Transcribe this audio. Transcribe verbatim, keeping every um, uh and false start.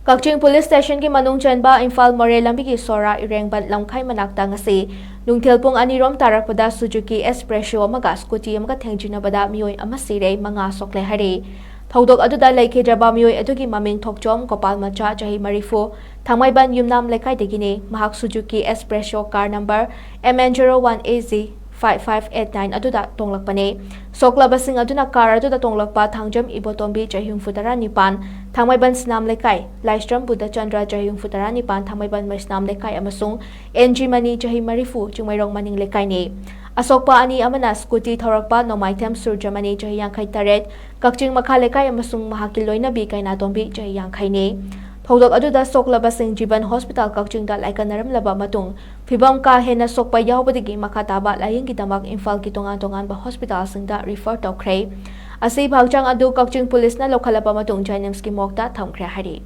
ꯀꯛꯆꯤꯡ police ꯁ꯭ꯇꯦꯁꯟꯒꯤ ꯃꯅꯨꯡ ꯆꯟꯕ ꯏꯝꯐꯥꯜ ꯃꯣꯔꯦ ꯂꯝꯕꯤꯒꯤ ꯁꯣꯔꯥ ꯏꯔꯦꯡꯕꯟ ꯂꯝꯈꯥꯏ ꯃꯅꯥꯛꯇ ꯉꯁꯤ ꯅꯨꯡꯊꯤꯜ ꯄꯨꯡ ꯑꯅꯤꯔꯣꯝ ꯇꯥꯔꯛꯄꯗ ꯁꯨꯖꯨꯀꯤ ꯑꯦꯁꯄ꯭ꯔꯦꯁꯣ ꯑꯃꯒ ꯁ꯭ꯀꯨꯇꯤ ꯑꯃꯒ ꯊꯦꯡꯖꯤꯟꯅꯕꯗ ꯃꯤꯑꯣꯏ ꯑꯃ ꯁꯤꯔꯦ, ꯃꯉꯥ ꯁꯣꯛꯂꯦ ꯍꯥꯏꯔꯤ꯫ ꯊꯧꯗꯣꯛ ꯑꯗꯨꯗ ꯂꯩꯈꯤꯗ꯭ꯔꯕ ꯃꯤꯑꯣꯏ ꯑꯗꯨꯒꯤ ꯃꯃꯤꯡ ꯊꯣꯛꯆꯣꯝ ꯒꯣꯄꯥꯜ ꯃꯆꯥ, ꯆꯍꯤ ꯃꯔꯤꯐꯨ, ꯊꯥꯡꯃꯩꯕꯟ ꯌꯨꯝꯅꯥꯝ ꯂꯩꯀꯥꯏꯗꯒꯤꯅꯤ꯫ ꯃꯍꯥꯛ Suzuki espresso car number M N zero one A Z five five eight nine ꯑꯗꯨꯗ ꯇꯣꯡꯂꯛꯄꯅꯤ꯫ ꯁꯣꯛꯂꯕꯁꯤꯡ ꯑꯗꯨꯅ ꯀꯥꯔ ꯑꯗꯨꯗ ꯇꯣꯡꯂꯛꯄ ꯊꯥꯡꯖꯝ ꯏꯕꯣꯇꯣꯝꯕꯤ, ꯆꯍꯤ ꯍꯨꯝꯐꯨ ꯇꯔꯥ ꯅꯤꯄꯥꯟ, ꯊꯥꯡꯃꯩꯕꯟ ꯁꯤꯅꯥꯝ ꯂꯩꯀꯥꯏ, ꯂꯥꯏꯁ꯭ꯔꯝ ꯕꯨꯙꯆꯟꯗ꯭ꯔ, ꯆꯍꯤ ꯍꯨꯝꯐꯨ ꯇꯔꯥ ꯅꯤꯄꯥꯟ, ꯊꯥꯡꯃꯩꯕꯟ ꯃꯩꯁꯅꯥꯝ ꯂꯩꯀꯥꯏ, ꯑꯃꯁꯨꯡ N G ꯃꯅꯤ, ꯆꯍꯤ ꯃꯔꯤꯐꯨ, ꯆꯤꯡꯃꯩꯔꯣꯡ ꯃꯅꯤꯡ ꯂꯩꯀꯥꯏꯅꯤ꯫ ꯑꯁꯣꯛꯄ ꯑꯅꯤ ꯑꯃꯅ ꯁ꯭ꯀꯨꯇꯤ ꯊꯧꯔꯛꯄ ꯅꯣꯡꯃꯥꯏꯊꯦꯝ ꯁꯨꯔꯖꯃꯅꯤ, ꯆꯍꯤ ꯌꯥꯡꯈꯩ ꯇꯔꯦꯠ, ꯀꯛꯆꯤꯡ ꯃꯈꯥ ꯂꯩꯀꯥꯏ, ꯑꯃꯁꯨꯡ ꯃꯍꯥꯛꯀꯤ ꯂꯣꯏꯅꯕꯤ ꯀꯩꯅꯥꯇꯣꯝꯕꯤ, ꯆꯍꯤ ꯌꯥꯡꯈꯩꯅꯤ꯫ ꯊꯧꯗꯣꯛ ꯑꯗꯨꯗ ꯁꯣꯛꯂꯕꯁꯤꯡ ꯖꯤꯕꯟ ꯍꯣꯁꯄꯤꯇꯥꯜ ꯀꯛꯆꯤꯡꯗ ꯂꯥꯏꯀꯠꯅꯔꯝꯂꯕ ꯃꯇꯨꯡ, ꯐꯤꯚꯝ ꯀꯥ ꯍꯦꯟꯅ ꯁꯣꯛꯄ ꯌꯥꯎꯕꯗꯒꯤ ꯃꯈꯥ ꯇꯥꯕ ꯂꯥꯌꯦꯡꯒꯤꯗꯃꯛ ꯏꯝꯐꯥꯜꯒꯤ ꯇꯣꯉꯥꯟ ꯇꯣꯉꯥꯟꯕ ꯍꯣꯁꯄꯤꯇꯥꯜꯁꯤꯡꯗ ꯔꯤꯐꯔ ꯇꯧꯈ꯭ꯔꯦ꯫ ꯑꯁꯤꯕ ꯍꯛꯆꯥꯡ ꯑꯗꯨ ꯀꯛꯆꯤꯡ ꯄꯨꯂꯤꯁꯅ ꯂꯧꯈꯠꯂꯕ ꯃꯇꯨꯡ JNIMSꯀꯤ ꯃꯣꯔꯒꯇ ꯊꯝꯈ꯭ꯔꯦ ꯍꯥꯏꯔꯤ꯫